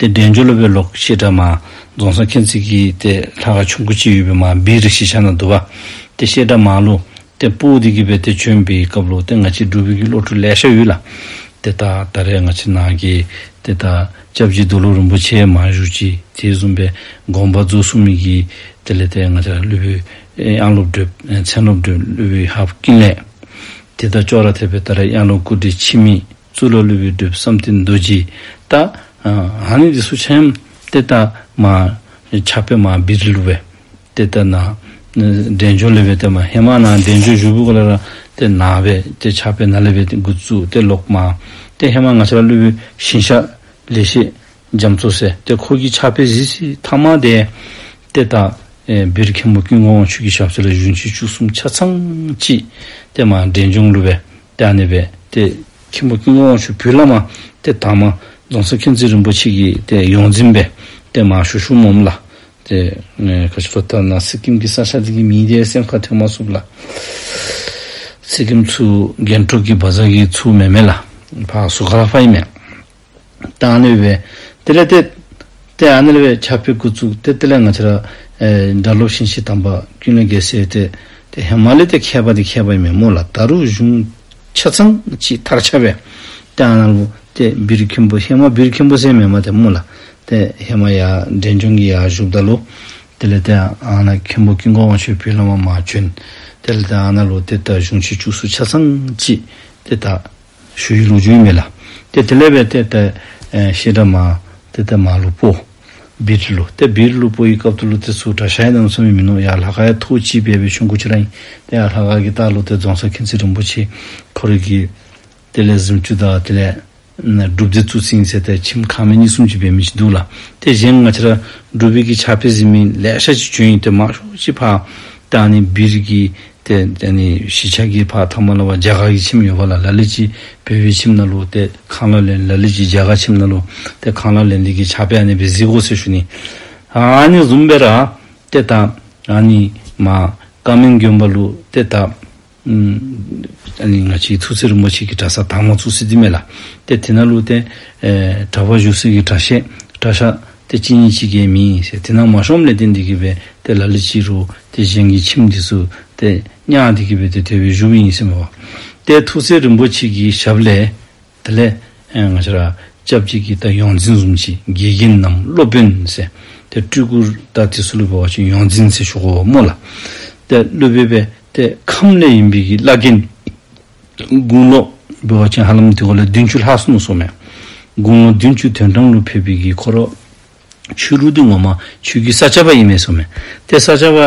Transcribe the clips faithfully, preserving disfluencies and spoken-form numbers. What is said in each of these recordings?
ཏེ་འབྲས་ལྗོངས་ལུ་སྦེ་ལོག་བཤད་གྲྭ་མར་རྫོང་གསར་མཁྱེན་བརྩེ་གི་ཏེ་ལྷ་ཁང་ཆུང་ཀུ་ཅིག་ཡོད་པའི་མར་སྦིར་གཞིས་ཆགས་ནང་འདུག་པ། ཏེ་བཤད་གྲྭ་མར་ལུ་ཏེ་སྤོ་སྟེ་གི་སྦེ་ཏེ་བྱོན་པའི་སྐབས་ལུ་ཏེ་ང་བཅས་འབྲུག་པའི་གི་སློབ་ཕྲུག་ལེ་ཤ་ཡོད་ལགས། ཏེ་ད་ད་རེས་ང་བཅས་ནང་གི་ཏེ་ད་སྐྱབས་རྗེ་རྡོར་སློབ་རིན་པོ་ཆེ་མར་བཞུགས་ཅི། དེ་བཟུམ་སྦེ་དགོངས་པ་རྫོགས་སོང་མི་གི་དེ་ལས་ཏེ་ང་བཅས་སློབ་དཔོན་ཨེ་དབྱངས་སློབ་བགྲེསཔ་ཨེ་མཚན་སློབ་བགྲེསཔ་སློབ་དཔོན་ཧཱཔ་ཀུན་ལེགས། ཏེ་ད་ཅོག་ར་འཐདཔ་སྦེ་ད་རེས་དབྱངས་སློབ་སྐུ་བགྲེས་འཆི་མེད། གཙུག་ལག་སློབ་དཔོན་བགྲེསཔ་བསམ་གཏན་རྡོ་རྗེ། ད་ཨ་ཨ་ནི་འདི་ཚུ་ཆ་མཉམ་ཏེ་ད་མར་ཕྱག་དཔེ་མར་སྦིར་ལུ་སྦེ་ཏེ་ད་ནཱ་འབྲས་ལྗོངས་ལས་སྦེ་ཏེ་མར་ཧེ་མ་ནཱ་འབྲས་ལྗོངས་བཞུགས་པའི་སྐབས་ལས་ར་ཏེ་ནཱ་སྦེ་ཏེ་ཕྱག་དཔེ་ནཱ་ལས་སྦེ་ཏེ་འགོ་བཙུགས་ཏེ་ལོག་མར་ཏེ་ཧེ་མ་ང་བཅས་ར་སློབ་དཔོན་ཞིང་གཤེགས་ལེགས་བཤད་རྒྱ་མཚོ་ཟེར་ཏེ་ཁོ་གི་ཕྱག་དཔེ་གཟིགས་ཞིནམ་ལས་ཏེ་ཏེ་ད་ཨེ་སྦིར་མཁན་པོ་ཀུན་དགའ་དབང་ཕྱུག་གི་ཞབས་ས་ལས་གཞུང་ཆེན་བཅུ་གསུམ་ཆ་ཚང་ཅིག་ཏེ་མར་འབྲས་ལྗོངས་ལུ་སྦེ་ཏེ་ཨ་ནི་སྦེ་ཏེ་མཁན་པོ་ཀུན་དགའ་དབང་ཕྱུག་བོད་ལས་མར་ཏེ་དང་པ་རྫོང་གསར་མཁྱེན་བརྩེ་རིན་པོ་ཆེ་གི་ཏེ་ཡོངས་འཛིན་སྦེ་ཏེ་མར་ཞུ་ཞུཝ་སྨོ་ལགས། ཏེ་ཨེ་ག་ཅི་ལོ་ད་ནཱ་སི་ཀིམ་གྱི་ས་ཆ་འདི་གི་མིང་འདི་སེམས་ཁར་ཐོན་མ་ཚུགས་ལགས། སི་ཀིམ་ཚུར་གྷན་ཊོག་གི་བ་ཛར་གྱི་ཚུར་མེན་མས་ལགས། ཕར་ཟུར་ཁ་ལས་ཕར་ཨིན་མས། ད་ཨ་ནི་སྦེ་དེ་ལས་ཏེ་ཏེ་ཨ་ནི་ལས་སྦེ་ཕྱག་དཔེ་འགོ་བཙུགས་ཏེ་དེ་ལས་ང་བཅས་ར་ཨེ་སྒྲ་སློབ་ཞིང་གཤེགས་དམ་པ་ཀུན་ལེགས་རྒྱལ་མཚན་ཏེ་ཏེ་ཧེ་མ་ལས་ཏེ་མཁས་པ་འདི་མཁས་པ་ཨིན་མས་སྨོ་ལགས། ད་རུང་གཞུང་ཆ་ཚང་ཅིག་མཐར་ཕྱིན་སྦེ་ཏེ་ཨ་ནཱ་ལུ་ཏེ་སྦིར་མཁན་པོ་ཧེ་མ་སྦིར་མཁན་པོ་ཟེར་མེན་མས་ཏེ་སྨོ་ལགས། ཏེ་ཧེ་མ་ཡར་འབྲས་ལྗོངས་ཀྱི་ཡར་བཞུགསཔ་ད་ལུ་དེ་ལས་ཏེ་ཨ་ནཱ་མཁན་པོ་ཀུན་དགའ་དབང་ཕྱུག་བོད་ལས་མར་མར་བྱོན། དེ་ལས་ཏེ་ཨ་ནཱ་ལུ་ཏེ་ད་གཞུང་ཆེན་བཅུ་གསུམ་ཆ་ཚང་ཅིག་ཏེ་ད་ཞུ་བའི་ལོ་རྒྱུས་ཨིན་མས་ལགས། ཏེ་དེ་ལས་སྦེ་ཏེ་ད་ཨེ་བཤད་གྲྭ་མར་ཏེ་ད་མར་ལུ་སྤོ། སྦིར་ལུ་ཏེ་སྦིར་ལུ་སྤོ་བའི་སྐབས་ད་ལུ་ཏེ་ཚུར་གྲྭ་ཤག་ཡང་གནམ་མེད་ས་མེད་མིན་ནུག། ཡར་ལྷ་ཁང་ཡང་ཐོག་གཅིག་སྦེ་སྦེ་ཆུང་ཀུ་ཅིག་ར་ཨིན། ཏེ་ཡར་ལྷ་ཁང་གི་ལྟག་ལུ་ཏེ་རྫོང་གསར་མཁྱེན་བརྩེ་རིན་པོ་ཆེ་ཁོ་རའི་གི་དེ་ལས་གཟིམ་ཅུང་དང་དེ་ལས་ན་སྒྲུབ་སྡེ་བཙུགས་ཟིན་ཟེར་ཏེ་ཁྱིམ་ཁང་མིག་གཉིས་གསུམ་ཅིག་འབད་མི་ཅིག་འདུག་ལགས། ཏེ་གཞན་ང་བཅས་ར་འབྲུག་པའི་གི་ཕྱག་དཔེ་གཟིགས་མི་ལེ་ཤ་ཅིག་བྱོན་ཡི། ཏེ་མང་ཤོས་ཅིག་ཕར་ད་ཨ་ནི་སྦིར་གྱི་ཏེ་ཨ་ནི་གཞིས་ཆགས་ཀྱི་ཕར་མཐའ་མ་ལུ་ཕར་རྒྱ་གར་གྱི་ཁྱིམ་ཡོདཔ་ལགས། ལ་ལུ་ཅིག་བོད་པའི་ཁྱིམ་ནང་ལུ་ཏེ་ཁང་གླ་ལེན། ལ་ལུ་ཅིག་རྒྱ་གར་ཁྱིམ་ནང་ལུ་ཏེ་ཁང་གླ་ལེན་ཏེ་གི་ཕྱག་དཔེ་ཨ་ནི་སྦེ་གཟིགས་དགོ་ཟེར་ཞུ་ནི། ཨ་ནི་བཟུམ་སྦེ་ར་ཏེ་ད་ཨ་ནི་མར་ཀ་མན་དགོན་པ་ལུ་ཏེ་ད་ཨམ་ཨ་ནི་ང་བཅས་ཐུགས་སྲས་རིན་པོ་ཆེ་གི་གྲྭ་ས་དང་པ་བཙུགས་ས་འདི་མས་ལགས། ཏེ་དེ་ནང་ལུ་ཏེ་ཨེ་གྲྭ་པ་བཞུགས་ས་གི་གྲྭ་ཤག་གྲྭ་ཤག་ཏེ་གཅིག་གཉིས་ཅིག་གིས་མེད་ཟེར། དེ་ནང་མ་ཤོངམ་ལས་བརྟེན་ཏེ་གི་སྦེ་ཏེ་ལ་ལུ་ཅིག་རུང་ཏེ་གཞན་གྱི་ཁྱིམ་འདི་ཚུ་ཏེ་གཉར་ཏེ་གི་སྦེ་ཏེ་དེ་སྦེ་བཞུགས་པའི་ཨིན་ཟེར་མས་པ། ཏེ་ཐུགས་སྲས་རིན་པོ་ཆེ་གི་ཞབས་ལས་དེ་ལས་ཨེ་ང་བཅས་ར་སྐྱབས་རྗེ་གི་ད་ཡོངས་འཛིན་བཟུམ་ཅིག་དགེ་རྒན་ནམ་སློབ་དཔོན་ཟེར་ཏེ་སྤྲུལ་སྐུ་ད་དེ་ཚུ་ལུ་འབད་བ་ཅིན་ཡོངས་འཛིན་ཟེར་ཞུ་དགོ་པས་སྨོ་ལགས། ཏེ་སློབ་དཔོན་སྦེ་ཏེ་ཁམས་ལས་ཡིན་པའི་གི་བླ་རྒན་དགུང་ལོ་འབད་བ་ཅིན་ཧ་ལམ་དེ་འགོ་ལས་བདུན་ཅུ་ལྷག་སོང་ནུག་ཟེར་མས། དགུང་ལོ་བདུན་ཅུ་དོན་གྲངས་ལུ་ཕེབས་པའི་གི་ཁོ་ར་ཆོས་ལུགས་འདི་ངོ་མ་ཆོས་ཀྱི་ས་སྐྱ་པ་ཨིན་མས་ཟེར་མས། ཏེ་ས་སྐྱ་པ་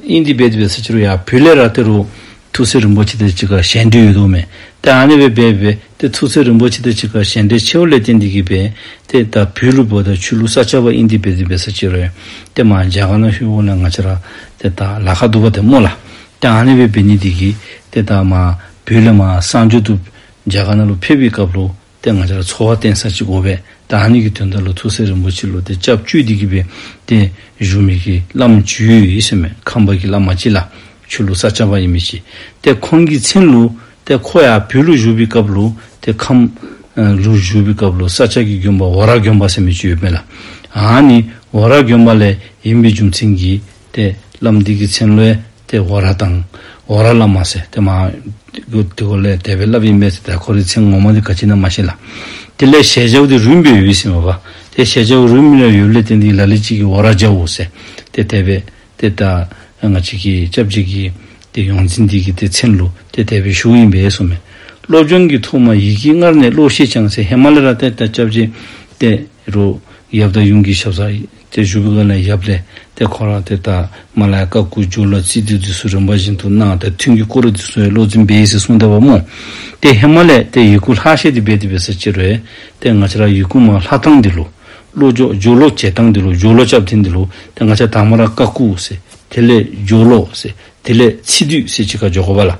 ཨིན་ཏེ་འབད་དེ་འབད་ས་ཅིག་རུང་ཡར་བོད་ལས་ར་ཏེ་རུང་ཐུགས་སྲས་རིན་པོ་ཆེ་དང་གཅིག་ཁར་ཞལ་འདྲིས་ཡོད་དོ་མས། ཏེ་ཨ་ནི་སྦེ་འབད་འབད་ཏེ་ཐུགས་སྲས་རིན་པོ་ཆེ་དང་གཅིག་ཁར་ཞལ་འདྲིས་ཆེཝ་ལས་བརྟེན་ཏེ་གི་སྦེ་ཏེ་ད་བོད་ལུ་འབདཝ་ད་ཆོས་ལུགས་ས་སྐྱ་པ་ཨིན་ཏེ་འབད་དེ་འབད་ས་ཅིག་རུང་ཏེ་མར་རྒྱ་གར་ནང་ལྷོད་འོང་ལས་ང་བཅས་ར་ཏེ་ད་ལཱ་ཁག་འདུག་པ་ཏེ་སྨོ་ལགས། ཏེ་ཨ་ནི་སྦེ་འབད་ནི་འདི་གིས་ཏེ་ད་མར་བོད་ལས་མར་གསང་སྦྱོར་དུ་རྒྱ་གར་ནང་ལུ་ཕེབས་པའི་སྐབས་ལུ་ཏེ་ང་བཅས་ར་འཚོ་བ་བརྟེན་ས་ཅིག་དགོ་པས། ད་ཨ་ནི་གི་དོན་དག་ལུ་ཐུགས་སྲས་རིན་པོ་ཆེ་ལུ་ཏེ་སྐྱབས་བཅོལ་ཏེ་གི་སྦེ་ཏེ་བཞུགས་མི་གི་བླམ་ཅིག་ཡོད་ཟེར་མས། ཁམས་པ་གི་བླ་མ་ཅིག་ལགས། ཆོས་ལུགས་ས་སྐྱ་པ་ཨིན་མི་ཅིག། ཏེ་ཁོང་གི་མཚན་ལུ་ཏེ་ཁོ་ཡར་བོད་ལུ་བཞུགས་པའི་སྐབས་ལུ་ཏེ་ཁམས་ཨ་ལུ་བཞུགས་པའི་སྐབས་ལུ་ས་སྐྱ་གི་དགོན་པ་ཝ་ར་དགོན་པ་ཟེར་མི་ཅིག་ཡོདཔ་མས་ལགས། ཨ་ནི་ཝ་ར་དགོན་པ་ལས་ཡིན་པའི་རྒྱུ་མཚན་གྱིས་ཏེ་བླམ་འདི་གི་མཚན་ལུ་ཡང་ཏེ་ཝ་ར་དང་ཝ་ར་བླ་མ་ཟེར་ཏེ་མར་དེ་འགོ་ལས་དེ་སྦེ་སླབ་ཨིན་པས་ཟེར། ཏེ་ཁོ་རའི་མཚན་ངོ་མ་འདི་ག་ཅི་ཨིན་ན་མ་ཤེས་ལགས། དེ་ལས་ཞལ་རྒྱ་བོ་འདི་རུང་སྦེ་ཡོད་ཟེར་མས་པ། ཏེ་ཞལ་རྒྱ་བོ་རུང་སྦེ་ཡོདཔ་ལས་བརྟེན་ཏེ་ལ་ལུ་ཅིག་གིས་ཝ་ར་རྒྱ་བོ་ཟེར་ཏེ་དེ་སྦེ་ཏེ་ད་ང་བཅས་ཀྱི་སྐྱབས་རྗེ་གི་ཏེ་ཡོངས་འཛིན་འདི་གི་ཏེ་མཚན་ལུ་ཏེ་དེ་སྦེ་ཞུཝ་ཨིན་པས་ཟེར་མས། སློབ་སྦྱོང་གི་ཐོག་མར་ཡི་གེ་སྔར་ནས་ཀློག་ཤེས་ཀྱང་ཟེར། ཧེ་མ་ལས་ར་ཏེ་ད་སྐྱབས་རྗེ་ཏེ་རུང་ཡབ་དང་ཡུམ་གྱི་ཞབས་སར་ཏེ་བཞུགས་པའི་སྒང་ལས་ཡབ་ལས་ཏེ་ཁོ་ར་ཏེ་ད་མར་ལས་ཀ་ཁུ་སྦྱོར་ཀློག་ཚིག་སྡུད་འདི་ཚུ་རིམ་པ་བཞིན་དུ་གནང་། ཏེ་ཐུན་གྱི་སྐོར་འདི་ཚུ་ཡང་བློ་འཛིན་འབད་ཡི་ཟེར་གསུངས་དོ་བ་སྨོ། ཏེ་ཧེ་མ་ལས་ཏེ་ཡི་གུ་ལྷག་ཤེས་འདི་འབད་དེ་འབད་ས་ཅིག་རུང་ཏེ་ང་བཅས་ར་ཡི་གུ་མར་ལྷག་ཐངས་འདི་ལུ་ཀློག་སྦྱོར་སྦྱོར་ཀློག་བྱེད་ཐངས་འདི་ལུ་སྦྱོར་ཀློག་རྐྱབ་ཐངས་འདི་ལུ་ཏེ་ང་བཅས་དང་པ་ར་ཀ་ཁུ་ཟེར། དེ་ལས་སྦྱོར་ཀློག་ཟེར། དེ་ལས་ཚིག་སྡུད་ཟེར་གཅིག་ཁར་འགྱོ་དགོ་པས་ལགས།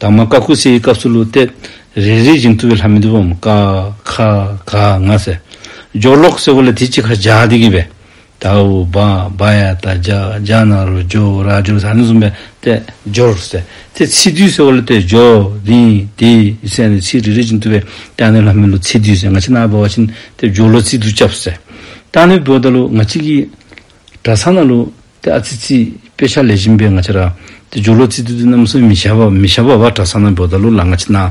དང་པ་ཀ་ཁུ་ཟེར་བའི་སྐབས་སུ་ལུ་ཏེ་རེ་རེ་བཞིན་དུ་སྦེ་ལྷག་མི་འདུག་པ་སྨོ། ཀ་ཁ་ག་ང་ཟེར། སྦྱོར་ཀློག་ཟེརཝ་ལས་ཏེ་གཅིག་ཁར་སྦྱར་ཏེ་གི་སྦེ་ད་འུ་བ་བ་ཡ་བཏགས་བྱ་བྱ་ན་རོ་བྱོ་ར་བྱོ་ཟེར་ཨ་ནི་བཟུམ་སྦེ་ཏེ་སྦྱོར་ཟེར། ཏེ་ཚིག་སྡུད་ཟེརཝ་ལས་ཏེ་སྦྱོར་དི་དེ་ཟེར་ཨ་ནི་ཚིག་རེ་རེ་བཞིན་དུ་སྦེ་ཏེ་ཨ་ནི་ལྷག་མི་ལུ་ཚིག་སྡུད་ཟེར། ང་བཅས་ནཱ་འབད་བ་ཅིན་ཏེ་སྦྱོར་ཀློག་ཚིག་སྡུད་རྐྱབ་ཟེར། ད་ཨ་ནི་འབདཝ་ད་ལུ་ང་བཅས་ཀྱི་གྲྭ་ཚང་ནང་ལུ་ཏེ་ཨ་ཙི་ཅིག་དཔེ་ཆ་ལེགས་ཤོམ་སྦེ་ང་བཅས་ར་ཏེ་སྦྱོར་ཀློག་རྩིས་བསྡུས་འདི་གནམ་མེད་ས་མེད་མི་བཞག་པ་མི་བཞག་པ་བ། གྲྭ་ཚང་ནང་འབདཝ་ད་ལུ་ལགས་ང་བཅས་ནཱ་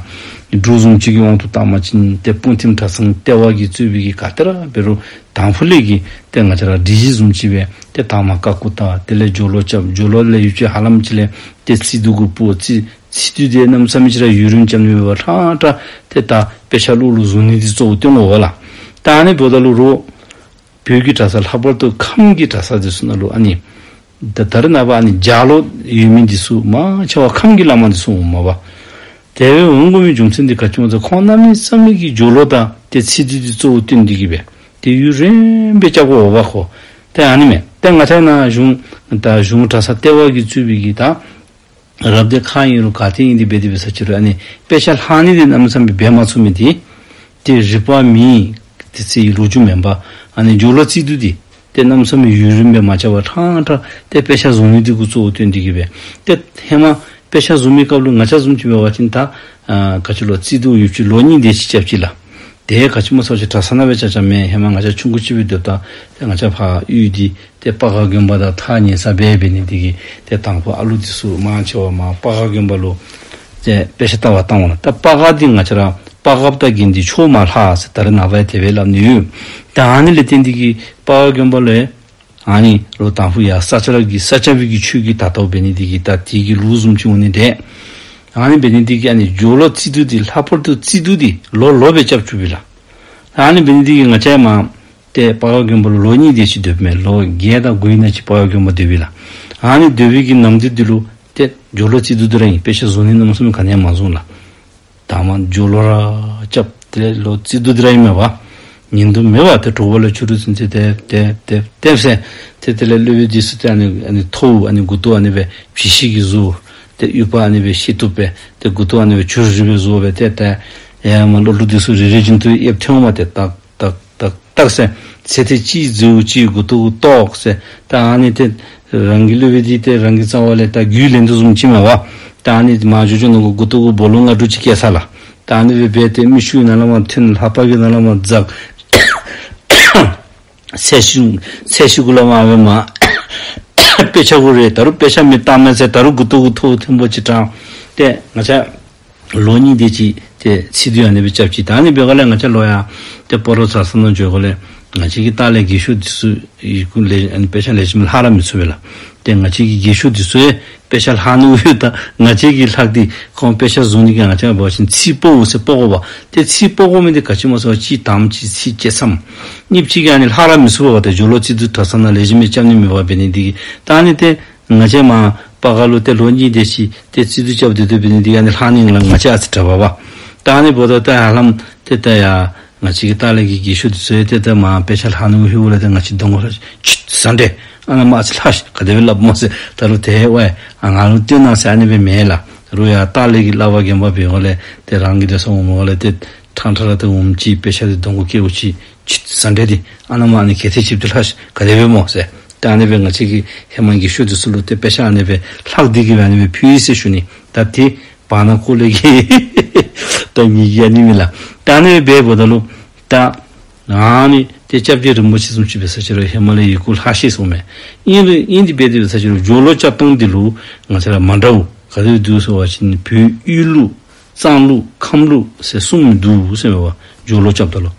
འབྲུག་བཟུམ་ཅིག་གི་དབང་དུ་བཏང་བ་ཅིན་ཏེ་སྤུངས་ཐིམ་གྲྭ་ཚང་ལྟེ་བ་གིས་གཙོས་པའི་གི་ག་ཏེ་ར་འབད་རུང་དང་ཕུ་ལས་ཀྱི་ཏེ་ང་བཅས་ར་སྒྲིག་གཞི་བཟུམ་ཅིག་སྦེ་ཏེ་དང་པ་ཀ་ཀུ་ཏ་དེ་ལས་སྦྱོར་ཀློག་རྐྱབ། སྦྱོར་ཀློག་ལས་ཡུན་ཅིག་ཧ་ལམ་ཅིག་ལས་ཏེ་རྩིས་བསྡུ་གུ་སྤོ། རྩིས་རྩིས་བསྡུ་དེ་གནམ་མེད་ས་མེད་ཅིག་ར་ཡུན་རིངམོ་རྐྱབ་ནི་མེད་པར་ཧྲང་ཧྲང་ཏེ་ད་དཔེ་ཆ་ཀློག་ཀློག་བཟོ་ནི་འདི་གཙོ་བོ་སྟོན་དགོ་པས་ལགས། ད་ཨ་ནི་འབདཝ་ད་ལུ་རོགས་བོད་ཀྱི་གྲྭ་ས་ལྷག་པར་དུ་ཁམས་ཀྱི་གྲྭ་ས་འདི་ཚུ་ནང་ལུ་ཨ་ནི་ད་ད་རེས་ནངས་པ་ཨ་ནི་ལྗགས་ཀློག་ཡོད་མི་འདི་ཚུ་མང་ཆེ་བ་ཁམས་ཀྱི་བླ་མ་འདི་ཚུ་འོངམ་མས་པ། དེ་སྦེ་འོང་དགོ་མི་རྒྱུ་མཚན་འདི་ག་ཅི་སྨོ་ཟེར་ཁོང་གནམ་མེད་ས་མེད་ཀྱི་སྦྱོར་ཀློག་དང་ཏེ་རྩིས་བསྡུས་འདི་གཙོ་བོ་སྟོན་ཏེ་གིས་སྦེ་ཏེ་ཡུན་རིངམོ་སྦེ་རྐྱབ་དགོ་པས་ཁོ། ཏེ་ཨ་ནི་མས། ཏེ་ང་བཅས་ནཱ་གཞུང་ད་གཞུང་གྲྭ་ས་ལྟེ་བ་གིས་གཙོས་པའི་གི་ད་རབ་སྡེ་ཁག་ཨིན་རུང་ག་ཏེ་ཨིན་ཏེ་འབད་དེ་འབད་ས་ཅིག་རུང་ཨ་ནི་དཔེ་ཆ་ལྷག་ནི་འདི་གནམ་མེད་ས་མེད་འབད་མ་ཚུགས་མི་འདི་ཏེ་རིག་པ་མེད། དེ་ཚེ་ཡི་ལོ་རྒྱུས་མེན་པ། ཨ་ནི་སྦྱོར་ཀློག་རྩིས་བསྡུས་འདི་ཏེ་གནམ་མེད་ས་མེད་ཡུན་རིངམོ་སྦེ་མ་རྐྱབ་པར་ཧྲང་ཧྲང་ཏེ་དཔེ་ཆ་བཟོ་ནི་འདི་གུ་གཙོ་བོ་སྟོན་ཏེ་གིས་སྦེ་ཏེ་ཧེ་མ་དཔེ་ཆ་བཟོ་མི་སྐབས་ལུ་ང་བཅས་བཟུམ་ཅིག་འབད་བ་ཅིན་ད་ཨ་ག་ཅི་ལོ་རྩིས་བསྡུ་ཡོདཔ་ཅིག་ལོ་གཉིས་དེ་ཅིག་རྐྱབ་ཅི་ལགས། ཏེ་ག་ཅི་སྨོ་ཟེར་བ་ཅིན་གྲྭ་ཚང་ནང་སྦེ་རྐྱབ་རྐྱབ་མེན། ཧེ་མ་ང་བཅས་ཆུང་ཀུ་ཅིག་སྦེ་སྡོདཔ་ད་ཏེ་ང་བཅས་ཕར་གཡུས་འདི་ཏེ་སྤ་སྒར་དགོན་པ་དང་ཐག་ཉེ་ས་སྦེ་འབད་ནི་འདི་གིས་ཏེ་དང་ཕུ་ཨ་ལུ་འདི་ཚུ་མང་ཆེ་བ་མར་སྤ་སྒར་དགོན་པ་ལུ་ཏེ་དཔེ་ཆ་ལྟ་བར་བཏང་འོང་ལགས། ད་སྤ་སྒར་འདི་ང་བཅས་ར་སྤ་སྒརཔ་དང་དགེ་འདུན་ཕྱོགས་མ་ལྷག་ཟེར་ད་རེས་ནངས་པ་ཡང་དེ་སྦེ་སླབ་ནི་ཡོད། ད་ཨ་ནི་ལས་བརྟེན་ཏེ་གིས་སྤ་སྒར་དགོན་པ་ལུ་ཨ་ནི་རོགས་དང་ཕུ་ཡར་ས་སྐྱ་ར་གི་ས་སྐྱ་པའི་གི་ཆོས་ཀྱི་དར་ཐོག་འབད་ནི་འདི་གིས་ད་དེ་གི་ལུགས་བཟུམ་ཅིག་འོང་ནི་འདྲས། ཨ་ནི་འབད་ནི་འདི་གིས་ཨ་ནི་སྦྱོར་ཀློག་རྩིས་བསྡུས་འདི་ལྷག་པར་དུ་རྩིས་བསྡུས་འདི་ལོ་ལོ་སྦེ་རྐྱབ་བཅུག་པས་ལགས། ཨ་ནི་འབད་ནི་འདི་གིས་ང་བཅས་མར་ཏེ་སྤ་སྒར་དགོན་པ་ལུ་ལོ་གཉིས་དེ་ཅིག་སྡོདཔ་མས། ལོ་བརྒྱད་དང་དགུའི་ནང་ཅིག་སྤ་སྒར་དགོན་པ་སྡོད་པས་ལགས། ཨ་ནི་སྡོད་པའི་གི་ནམ་དུས་འདི་ལུ་ཏེ་སྦྱོར་ཀློག་རྩིས་བསྡུས་འདི་ར་ཨིན། དཔེ་ཆ་བཟོ་ནི་གནམ་མེད་ས་མེད་ག་ནི་ཡང་མ་བཟུང་ལགས། དང་པ་སྦྱོར་ཀློག་ར་རྐྱབ། དེ་ལས་ཀློག་རྩིས་བསྡུས་འདི་ར་ཨིན་མས་པ། ཉིན་དུ་མེད་པར་ཏེ་དྲོ་པ་ལས་ཕྱི་རུ་ཚུན་ཚོད་ཏེ་ཏེ་ཏེ་ཏེ་ཟེར་ཏེ་དེ་ལས་སློབ་དཔོན་འདི་ཚུ་ཏེ་ཨ་ནི་ཨ་ནི་ཐོཝ་ཨ་ནི་མགུ་ཏོ་ཨ་ནི་སྦེ་བྱི་ཤིང་གིས་བཟོ། ཏེ་ཡུ་བ་ཨ་ནི་སྦེ་ཤེལ་ཏོག་སྦེ་ཏེ་མགུ་ཏོ་ཨ་ནི་སྦེ་བྱུ་རུ་རི་སྦེ་བཟོ་སྦེ་ཏེ་ཏེ་ཡ་མ་ལོ་ལུ་འདི་ཚུ་རེ་རེ་བཞིན་དུ་ཡེབ་ཐོན་འོང་མས། ཏེ་ཏག་ཏག་ཏག་ཏག་ཟེར། ཚེ་ཐེངས་གཅིག་རྫིཝ་གཅིག་མགུ་ཏོ་གུ་གཏོགས་ཟེར། ད་ཨ་ནི་ཏེ་རང་གི་སློབ་དཔོན་འདི་ཏེ་རང་གི་རྩ་བ་ལས་ད་རྒྱུས་ལེན་དོ་བཟུམ་ཅིག་མས་པ། ད་ཨ་ནི་མར་འགྱོ་འགྱོ་ནི་གུ་མགུ་ཏོ་གུ་སྦོ་ལོང་ལྔ་དྲུག་ཅིག་བཀལ་ས་ལགས། ད་ཨ་ནི་སྦེ་འབད་དེ་མིག་ཆུ་ནང་ལས་མར་ཐོན། ལྷ་པ་གི་ནང་ལས་མར་འཛག། ཚད་གཞི་ཚད་གཞི་གུ་ལས་མར་སྦེ་མར་དཔེ་ཆ་གུ་རེག། ད་རུང་དཔེ་ཆ་མི་བཏང་མས་ཟེར། ད་རུང་མགུ་ཏོ་གུ་ཐོཝ་ཐེངས་པོ་ཅིག་དྲངས། ཏེ་ང་བཅས་ལོ་གཉིས་དེ་ཅིག་ཏེ་རྩིས་བསྡུས་ཨ་ནི་སྦེ་རྐྱབ་ཅི། ད་ཨ་ནི་འབད་སྒང་ལས་ང་བཅས་ལོག་ཡར་ཏེ་སྤ་རོ་གྲྭ་ཚང་ནང་འགྱོ་སྒང་ལས་ང་བཅས་ཀྱི་ལྟག་ལས་རྒས་ཤོས་འདི་ཚུ་ཡི་གུ་ལས་ཨ་ནི་དཔེ་ཆ་ལེགས་ཤོམ་ལྷག་ར་མི་ཚུགས་པས་ལགས། ཏེ་ང་བཅས་ཀྱི་རྒས་ཤོས་འདི་ཚུ་ཡང་དཔེ་ཆ་ལྷག་ནི་ཡོད། ད་ང་བཅས་ཀྱིས་ལྷག་སྟེ་ཁོང་དཔེ་ཆ་བཟུང་ནི་གི་ང་བཅས་འབད་བ་ཅིན་ཚིག་སྤོ་འོང་ཟེར་སྤོ་དགོ་པས། ཏེ་ཚིག་སྤོ་དགོ་མི་འདི་ག་ཅི་སྨོ་ཟེར་བ་ཅིན་གཅིག་དང་པ་ཅིག་ཚིག་བཅད་མཚམས། གཉིས་པ་ཅིག་གིས་ཨ་ནི་ལྷག་ར་མི་ཚུགས་པས་པ། ཏེ་སྦྱོར་ཀློག་རྩིས་བསྡུས་གྲྭ་ཚང་ནང་ལེགས་ཤོམ་སྦེ་རྐྱབ་ནི་མེད་པར་འབད་ནི་འདི་གིས། ད་ཨ་ནི་ཏེ་ང་བཅས་མར་སྤ་སྒར་ལུ་ཏེ་ལོ་གཉིས་དེ་ཅིག་ཏེ་རྩིས་བསྡུས་རྐྱབ་སྡོད་སྡོདཔ་འབད་ནི་འདི་གིས་ཨ་ནི་ལྷག་ནི་ལགས་ང་བཅས་ཨ་ཙི་དྲག་པས་པ། ད་ཨ་ནི་འབདཝ་ད་ད་ཧ་ལམ་ཏེ་ད་ཡ་ང་བཅས་ཀྱི་ལྟག་ལས་ཀྱི་རྒས་ཤོས་འདི་ཚུ་ཡང་ཏེ་ད་མར་དཔེ་ཆ་ལྷག་ནི་གུ་ལྷོད་འོང་ལགས། ཏེ་ང་བཅས་གདོང་ཁར་ལྷགས་ཅི་ཟ་འདྲས་ཨ་ནཱ་མར་ཨ་ཙི་ལྷགས་ཤིག་ག་དེ་སྦེ་སླབ་སྨོ་ཟེར། ད་རུང་ཏེ་ཝའི་ཨ་ང་ལུ་སྟོན་གནང་ཟེར་ཨ་ནི་སྦེ་མེན་ལགས། ད་རུང་ཡར་ལྟག་ལས་ཀྱི་བླ་མ་རྒན་པ་འབད་སྒང་ལས་ཏེ་རང་གི་སྡོད་ས་འོངམ་སྒང་ལས་ཏེ་ཕྲང་ཕྲང་ར་ཏེ་འོངམ་ཅིག་དཔེ་ཆ་འདི་གདོང་གུ་བཀལཝ་ཅིག་ལྷགས་ཅི་ཟ་འདྲས་འདི་ཨ་ནཱ་མར་ཨ་ནི་ག་ཏེ་ཅིག་ཏེ་ལྷགས་ཤིག་ག་དེ་སྦེ་སྨོ་ཟེར། ཏེ་ཨ་ནི་སྦེ་ང་བཅས་ཀྱིས་ཧེ་མ་རྒས་ཤོས་འདི་ཚུ་ལུ་ཏེ་དཔེ་ཆ་ཨ་ནི་སྦེ་ལྷག་སྟེ་གིས་སྦེ་ཨ་ནི་སྦེ་ཕུལ་ཡི་ཟེར་ཞུ་ནི། ད་ཏེ་བར་ན་ཁོ་ལས་ཀྱི་ད་ངེ་གི་ཨ་ནི་མས་ལགས། ད་ཨ་ནི་སྦེ་འབདཝ་ད་ལུ་ད་ཨ་ནི་ཏེ་སྐྱབས་རྗེ་རིན་པོ་ཆེ་བཟུམ་ཅིག་འབད་ས་ཅིག་རུང་ཧེ་མ་ལས་ཡི་གུ་ལྷག་ཤེས་སོང་མས། ཨིན་རུང་ཨིན་ཏེ་འབད་དེ་འབད་ས་ཅིག་རུང་སྦྱོར་ཀློག་རྐྱབ་ཐངས་འདི་ལུ་ང་བཅས་ར་མ་འདྲཝ་ག་དེ་འདུག་ཟེར་བ་ཅིན་བོད་དབུས་ལུགས་གཙང་ལུགས་ཁམས་ལུགས་ཟེར་གསུམ་འདུག་ཟེར་མས་པ། སྦྱོར་ཀློག་རྐྱབ་ད་ལུ་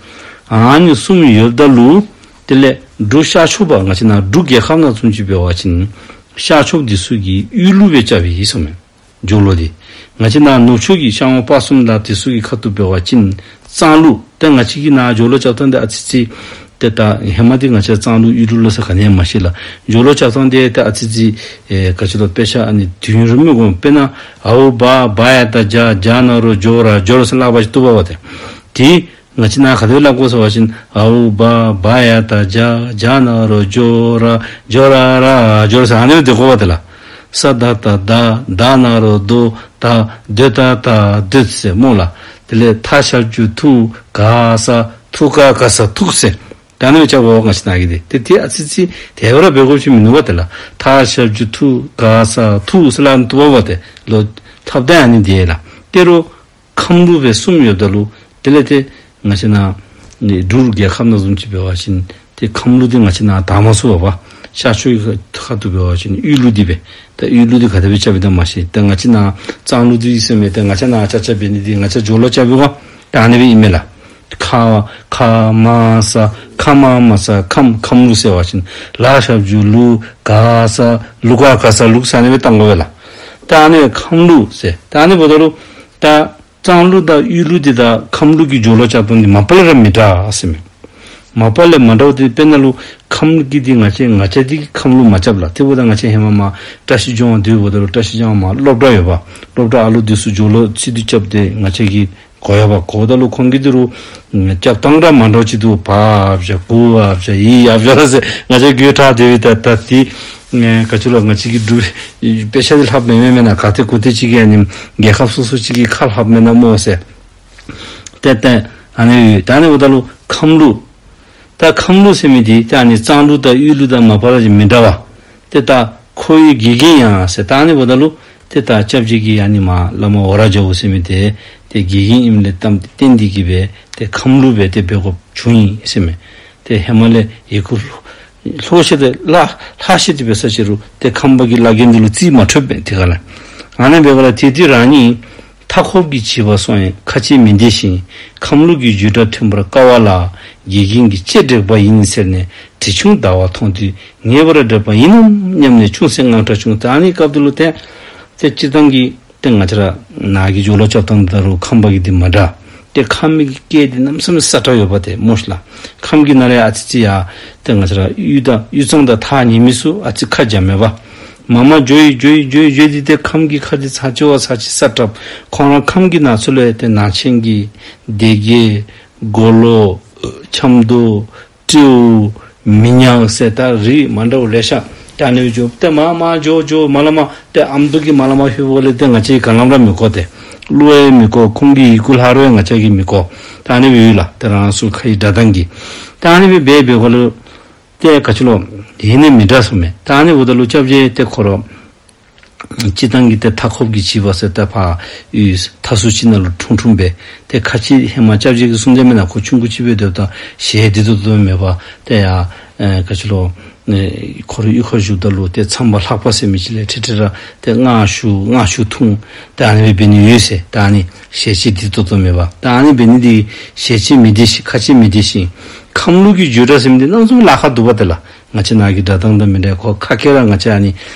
ཨ་ནི་གསུམ་ཡོདཔ་ད་ལུ་དེ་ལས་འབྲུག་ཤར་ཕྱོགས་པ་ང་བཅས་ནཱ་འབྲུག་རྒྱལ་ཁབ་ནང་བཟུམ་ཅིག་འབད་བ་ཅིན་ཤར་ཕྱོགས་འདི་ཚུ་གིས་དབུས་ལུགས་སྦེ་རྐྱབ་ཨིན་ཟེར་མས། སྦྱོར་ཀློག་འདི་ང་བཅས་ནཱ་ནུབ་ཕྱོགས་ཀྱི་ཤར་ཝང་སྤ་གསུམ་དང་དེ་ཚུ་གི་ཁ་ཐུག་འབད་བ་ཅིན་གཙང་ལུགས། ཏེ་ང་བཅས་ཀྱིས་ནཱ་སྦྱོར་ཀློག་རྐྱབ་ཐངས་འདི་ཨ་ཙི་ཙི་ཏེ་ད་ཧེ་མ་འདི་ང་བཅས་གཙང་ལུགས་དབུས་ལུགས་ལ་ཟེར་ག་ནི་ཡང་མ་ཤེས་ལགས། སྦྱོར་ཀློག་རྐྱབ་ཐངས་འདི་ཏེ་ཨ་ཙི་ཙི་ཨེ་ག་ཅི་ལོ་དཔེ་ཆ་ཨ་ནི་དུས་ཡུན་རིངམོ་འགོར། དཔེར་ན་ཨའུ་བ་བ་ཡ་བཏགས་རྒྱ་རྒྱ་ན་རོ་རྒྱོ་ར་རྒྱོར་ཟེར་ལྷག་པ་ཅིན་བཏུབ་པས་པ། ཏེ་དེ་ང་བཅས་ནཱ་ག་དེ་སྦེ་སླབ་དགོ་ཟེར་བ་ཅིན་ཨའུ་བ་བ་ཡ་བཏགས་རྒྱ་རྒྱ་ན་རོ་རྒྱོ་ར་རྒྱོ་ར་ར་རྒྱོར་ཟེར་ཨ་ནི་སྦེ་སྡོད་དགོ་པས་ཏེ་ལགས། ས་བཏགས་སྡ་སྡ་ན་རོ་སྡོ་སྡ་སྡོད་བཏགས་སྡོད་ཟེར་སྨོ་ལགས། དེ་ལས་ཐ་ཞབས་ཀྱུ་ཐུ་ག་ས་ཐུ་ཀ་ག་ས་ཐུག་ཟེར། ད་ཨ་ནི་སྦེ་རྐྱབ་དགོ་པས་ང་བཅས་ནཱ་གི་འདི། ཏེ་དེ་ཨ་ཙི་ཙི་དེ་སྦེ་ར་འབད་དགོཔ་ཅིག་མིན་འདུག་པ་ཏེ་ལགས། ཐ་ཞབས་ཀྱུ་ཐུ་ག་ས་ཐུག་ཟེར་སླབ་ནི་བཏུབ་པས་པ་ཏེ་ལོ། ལྷག་སྟངས་ཨ་ནི་འདི་ལགས། ཏེ་རོགས་ཁམས་ལུགས་སྦེ་གསུམ་ཡོདཔ་ད་ལུ་དེ་ལས་ཏེ་ང་བཅས་ནཱ་ནི་འབྲུག་རྒྱལ་ཁབ་ནང་བཟུམ་ཅིག་འབད་བ་ཅིན་ ཏེ་ཁམས་ལུགས་འདི་ང་བཅས་ནཱ་དར་མ་ཚུགས་པས། ཤར་ཕྱོགས་ཀྱི་ཁ་ཐུག་འབད་བ་ཅིན་དབུས་ལུགས་འདི་སྦེ། ད་དབུས་ལུགས་འདི་ག་དེ་སྦེ་རྐྱབ་ཨིན་ན་མ་ཤེས། ད་ང་བཅས་ནཱ་གཙང་ལུགས་འདི་ཟེར་མི་ད་ང་བཅས་ནཱ་རྐྱབ་རྐྱབ་འབད་ནི་འདི་ང་བཅས་སྦྱོར་ཀློག་རྐྱབ་པའི་སྒང་ད་ཨ་ནི་སྦེ་ཨིན་མས་ལགས། ཁ་ཁ་མ་ས་ཁ་མ་མ་ས་ཁམས། ཁམས་ལུགས་ཟེར་བ་ཅིན་ལ་ཞབས་ཀྱུ་ལུ་ག་ས་ལུ་ག་ག་ས་ལུགས་ཟེར་ཨ་ནི་སྦེ་བཏང་དགོ་པས་ལགས། ད་ཨ་ནི་ཁམས་ལུགས་ཟེར། ད་ཨ་ནི་འབདཝ་ད་ལུ་ད་གཙང་ལུགས་དང་དབུས་ལུགས་འདི་དང་ཁམས་ལུགས་ཀྱི་སྦྱོར་ཀློག་རྐྱབ་ཐངས་འདི་མ་པ་ལས་ར་མི་འདྲ་ཟེར་མས། མ་པ་ལས་མ་འདྲཝ་འདི་དཔེར་ན་ལུ་ཁམས་ཀྱི་འདི་ང་བཅས་ང་བཅས་འདི་ཁམས་ལུགས་མ་རྐྱབ་ལགས། དེ་འབདཝ་ད་ང་བཅས་ཧེ་མ་མར་བཀྲ་ཤིས་ལྗོངས་སྡོད་འབདཝ་ད་ལུ་བཀྲ་ཤིས་ལྗོངས་མར་སློབ་གྲྭ་ཡོད་པ། སློབ་གྲྭ་ཨ་ལུ་འདི་ཚུ་སྦྱོར་ཀློག་ཚིག་སྡུད་རྐྱབ་སྟེ་ང་བཅས་ཀྱིས་གོ་ཡོདཔ། གོཝ་ད་ལུ་ཁོང་གི་འདི་རུ་རྐྱབ་ཐངས་ར་མ་འདྲཝ་ཅིག་འདུག། བ་བཞག་གུ་བ་བཞག་ཡི་ཡ་བཞག་ཟེར་ང་བཅས་གོ་ཐལ། དེ་འབདཝ་ད་ད་འདི་ག་ཅི་ལོ་ང་བཅས་ཀྱི་འབྲུག་པའི་དཔེ་ཆ་འདི་ལྷགཔ་མེན་མེན་ན། ག་ཏེ་གུ་ཏེ་ཅིག་གིས་ཨ་ནི་རྒྱལ་ཁབ་སོ་སོ་ཅིག་གི་ཁ་ལྷགཔ་མེན་ན་སྨོ་ཟེར། ཏེ་ཏེ་ཨ་ནི་ཡོད། ད་ཨ་ནི་འབདཝ་ད་ལུ་ཁམས་ལུགས། ད་ཁམས་ལུགས་ཟེར་མི་འདི་ད་ཨ་ནི་གཙང་ལུགས་དང་དབུས་ལུགས་དང་མ་པ་ལས་མི་འདྲ་བས། ཏེ་ད་ཁོ་གི་དགེ་རྒན་ཡང་ཟེར། ད་ཨ་ནི་འབདཝ་ད་ལུ་ཏེ་ད་སྐྱབས་རྗེ་གི་ཨ་ནི་མར་བླ་མ་འོ་ར་རྒྱལ་པོ་ཟེར་མི་འདི་ཏེ་དགེ་རྒན་ཨིནམ་ལས་བརྟེན་ཏེ་གིས་སྦེ་ཏེ་ཁམས་ལུགས་སྦེ་ཏེ་འབད་དགོཔ་བྱུང་ཡི་ཟེར་མས། ཏེ་ཧེ་མ་ལས་ཡི་གུ་ལྷག་ཤེས་ཏེ་ལྷག་ཤེས་ཏེ་འབད་ས་ཅིག་རུང་ཏེ་ཁམས་པ་གི་བླ་རྒན་འདི་ལུ་རྩིས་མ་འཕྲོད་པས་དེ་ཁར་ལས། ཨ་ནི་འབདཝ་ལས་དེ་དུས་རང་ཉིད་མཐའ་འཁོབ་ཀྱི་བྱིས་པ་སོང་ཡང་ཁ་ལྕེ་མི་བདེ་ཞིང་། ཁམས་ལུགས་ཀྱི་བརྗོད་སྒྲ་ཐོན་པར་དཀའ་བ་ལ། དགེ་རྒན་གྱིས་ལྕེ་བྲེག་པ་ཡིན་ཟེར་ནས་གྲི་ཆུང་ཟླ་བ་མཐོང་དུས་ངེས་པར་བྲེག་པ་ཡིན་ནམ་སྙམ་ནས་ཅུང་ཟད་དངངས་སྐྲག་བྱུང་། ད་ཨ་ནི་སྐབས་དེ་ལུ་ཏེ་ཏེ་སྤྱིར་བཏང་གི་ཏེ་ང་བཅས་ར་ནཱ་གི་སྦྱོར་ཀློག་རྐྱབ་ཐངས་དང་རུང་ཁམས་པ་གི་འདི་མ་འདྲ། ཏེ་ཁམས་ཀྱི་སྐད་འདི་གནམ་མེད་ས་མེད་སྲ་ཀྲག་ཡོདཔ་ཏེ་སྨོ་ཤིག་ལགས། ཁམས་ཀྱི་ནང་ལས་ཨ་ཙི་ཅིག་ཡར་ཏེ་ང་བཅས་ར་དབུས་དང་དབུས་གཙང་དང་ཐག་ཉེ་མི་ཚུ་ཨ་ཙི་ཁ་འཇམ་མས་པ། མ་མ་འགྱོ་ཡི་འགྱོ་ཡི་འགྱོ་ཡི་འགྱོ་ཡི་འདི་ཏེ་ཁམས་ཀྱི་ཁ་འདི་ཚ་ཅོ་བ་ཚ་ཅིག་སྲ་ཀྲག། ཁོང་ར་ཁམས་ཀྱི་ནང་ཚུ་ལས་ཏེ་ནང་ཆེན་གྱི་སྡེ་དགེ་མགོ་ལོག་ཆབ་མདོ་སྤྲེའུ་མི་ཉག་ཟེར་ད་རིགས་མ་འདྲཝ་ལེ་ཤ། ད་ཨ་ནི་འགྱོ་ཏེ་མར་མར་འགྱོ་འགྱོ་མར་ལས་མར་ཏེ་ཨ་མདོ་གི་མར་ལས་མར་ལྷོདཔ་ལས་ཏེ་ང་བཅས་ཀྱིས་ག་ལས་ར་མི་གོ། ཏེ་གློ་ཡང་མི་གོ། ཁོང་གི་ཡི་གུ་ལྷག་རུང་ཡང་ང་བཅས་ཀྱིས་མི་གོ། ད་ཨ་ནི་སྦེ་ཡོད་ལགས། ཏེ་རང་སོའི་ཁའི་སྒྲ་གདངས་ཀྱིས། ད་ཨ་ནི་སྦེ་འབད་འབདཝ་ལས་ཏེ་ག་ཅི་ལོ་ཡེ་ནས་མི་འདྲ་ཟེར་མས། ད་ཨ་ནི་འབདཝ་ད་ལུ་སྐྱབས་རྗེ་ཏེ་ཁོ་ར་སྤྱིར་བཏང་གི་ཏེ་མཐའ་འཁོབ་ཀྱི་བྱིས་པ་ཟེར་ད་ཕར་དབུས་མཐའ་ཟུར་ཅིག་ནང་ལུ་འཁྲུངས་འཁྲུངསམ་སྦེ་ཏེ་ཁ་ལྕེ་ཧེ་མ་སྐྱབས་རྗེ་གིས་གསུངས་དེ་མེན་ན། ཁོ་ཆུང་ཀུ་ཅིག་སྦེ་སྡོདཔ་ད་ཞལ་བདེ་ཏོག་ཏོ་མེད་པར་ཏེ་ཡར་ཨེ་ག་ཅི་ལོ་ཨེ་ཁོ་རའི་གཡུས་ཁར་བཞུགསཔ་ད་ལུ་ཏེ་མཚམས་པ་ལྷ་པ་ཟེར་མི་ཅིག་ལས་འཕྲལ་འཕྲལ་ར་ཏེ་མངར་ཆུ་མངར་ཆུ་འཐུང་ཏེ་ཨ་ནི་སྦེ་འབད་ནི་ཡོད་ཟེར། ད་ཨ་ནི་ཞལ་ལྕེ་བདེ་ཏོག་ཏོ་མེད་པར་ད་ཨ་ནི་འབད་ནི་འདི་ཞལ་ལྕེ་མི་བདེ་ཞིང་ཁ་ལྕེ་མི་བདེ་ཞིང་ཁམས་ལུགས་ཀྱི་བརྗོད་སྒྲ་ཟེར་མི་འདི་གནམ་མེད་ས་མེད་ལཱ་ཁག་འདུག་པ་ཏེ་ལགས། ང་བཅས་ནཱ་གི་སྒྲ་གདངས་དང་མི་འདྲ། ཁོ་ཁ་སྐད་ར་ང་བཅས་ཨ་ནི་